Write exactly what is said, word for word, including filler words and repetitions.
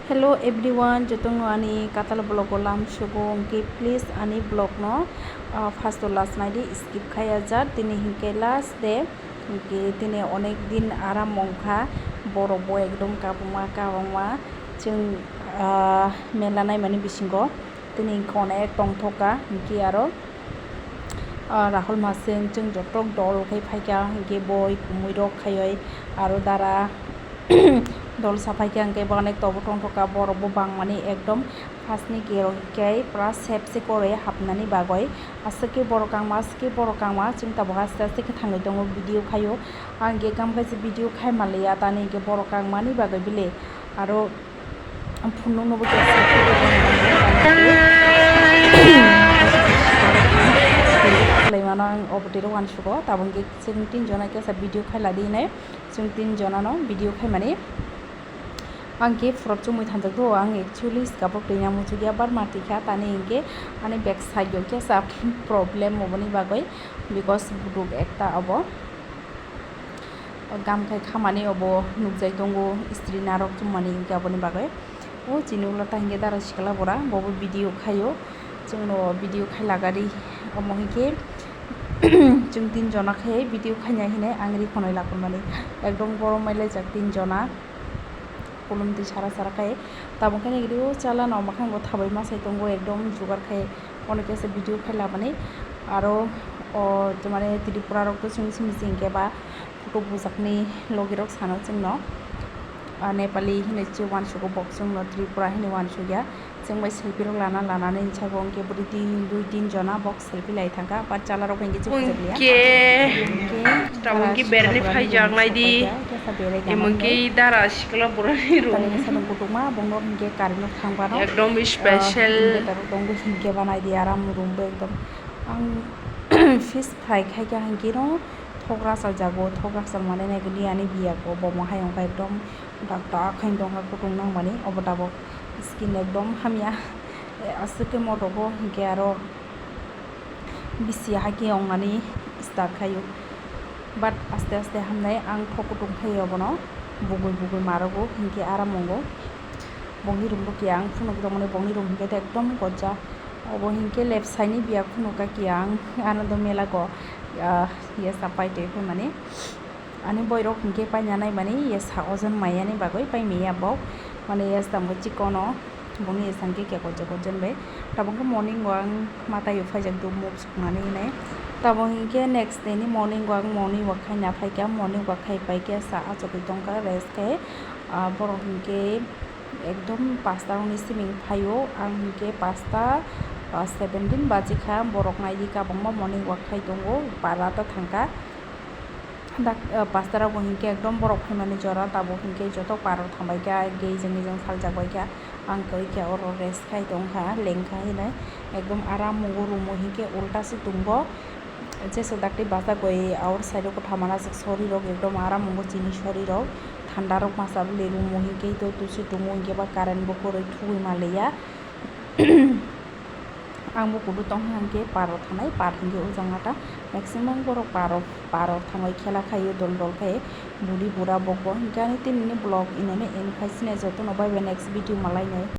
Hello everyone, jotono ani katal vlog o lam sugo, hwnkhe please ani vlog no, ah, first to last naidi, skip khaya jak. Tini hwnkhe last day, hwnkhe tini onek din aram wngkha, borok bo ekdom kabangma kabangma chwng, ah, mela naimani bisingo tini hwnkhe onek tongthokha, hwnkhe aro ah, Rahul Masing, chwng jotok dol khai phaikha, hwnkhe boi kumui rok khaioi, aro dara dol sa phaikha, hwnkhe bo onek tobo tongthokha, borok bo bangmani ekdom first ni kero hwnkhe pura sep se koroi hapnani bagoi, aswk khe borok kangma, aswk khe borok kangma, chwng tabuk aste aste khe thangwi tongo, video khaio, ang hwnkhe kam kaisa video khai manliya, tani hwnkhe borok kangmani bagoi bile, aro. Ang phunukno bo kisa khlaimano ang obo twi rw uansugo, tabuk hwnkhe chwng tin jona kisa video khailadi hinwi chwng tin jonano video khaimani. Ang khe phurok chumui thanjak do, ang actually swkapok twi nang muchukya, bar ma twi kha, tani hwnkhe ani back side o kisa problem oboni bagwi, because buduk ekta obo. O gam khai khamani obo nukjai tongo, istri narok chumani hwnkhe aboni bagwi. O chini ulo ta hwnkhe dara sikla bora, bobo video khaio, chwngno video khai lagadi. Omo hwnkhe chwng tin jona khai video khaina hinwi ang ri khonoi lakurmani, ekdom gorom mailaijak tin jona. Kulum twi sara sara khai tabuk khe nigiri o chala no mwkhang bo thabai ma sai tongo, ekdom jugar khai ono khe se video khai labani. Aro o mane Tripura rok to simi simi se hwnkhe ba photo bujakni logi rok sano chwngno, ah, Nepali hinwi se uansugo, bok chwngno Tripura hinwi uansukya. Chwng bai selfie rok lana lanani sabo hwnkhe bwrwi tin dui tin jona bok selfie lai thangkha, but chala rok hwnkhe chwng Hwnkhe hwnkhe tabuk hwnkhe berni phaijak naidi. Hwnkhe dara sikla borani room. Tani masa dong kutukma, bongno hwnkhe current rok thang phano. Ekdom special. Inverter rok tongo hwnkhe ba naidi aram room bo ekdom. Ang fish fry khaikha hwnkhe no thok rachal jago, thok rachal mane naikhe ani biyago bomo hai wngkha ekdom. Dakta khaino tongkha kutung nangmani, obo tabuk skin ekdom hamya. Aswk khe motogo hinkhe aro bisi haikhe wngnani start khaio. But aste aste hamnai, ang thok kutung khaio obono, bugui bugui marogo hinkhe aram wngo. Bongni room bo kiya ang phunuk tongmani, bongni room hinkhe ekdom gojja. Obo hinkhe left side ni biya phunuk kha kiya ang, ano do mela go, ah, yasa pai twi phaimani. Ani boirok hinkhe paina naimani yasa ojon maiyani bagwi paimaya bok, mane yasa tamo chikono bongni yasa hinkhe kekojak ojon bai. Tabuk khe morning o ang mataio phaijak duk muk suknani hinwi. Tabuk hinkhe next day ni morning o ang morning walk khaina phaikha, morning walk khai paikhe sa achugwi tongkha rest khai. Ah, borok hinkhe ekdom pasta rokni siming phaio, ang hinkhe pasta, ah, seventeen baji kha, borok naidi kabangma morning walk khai tongo, para ta thangkha. Dak, ah, pasta rok bo hinkhe ekdom borok phaimani jora, tabuk hinkhe joto parok thangbai kha, gei jeng gei jeng saljak bai kha. Ang kwrwi khe oro rest khai tong kha, leng kha hinwi ekdom aram wngo, room o hinkhe ulta se tongo. Jesa dakti bachagwi outside o kwthama nasuk sori rok ekdom aram wngo chini sori rok. Thanda rok masa bwlwi room o hinkhe to tusu tongo hinkhe ba current bo kwrwi thugwi manliya. Ang bo kudu tongkha hinkhe park o thanai, park hinkhe o jagata maximum borok park o, park o thangwi khela khaio dol dol khai buri bura bok bo. Hinkhe ani tinini vlog inono end khai sini, jotono bye bye, next video malainai.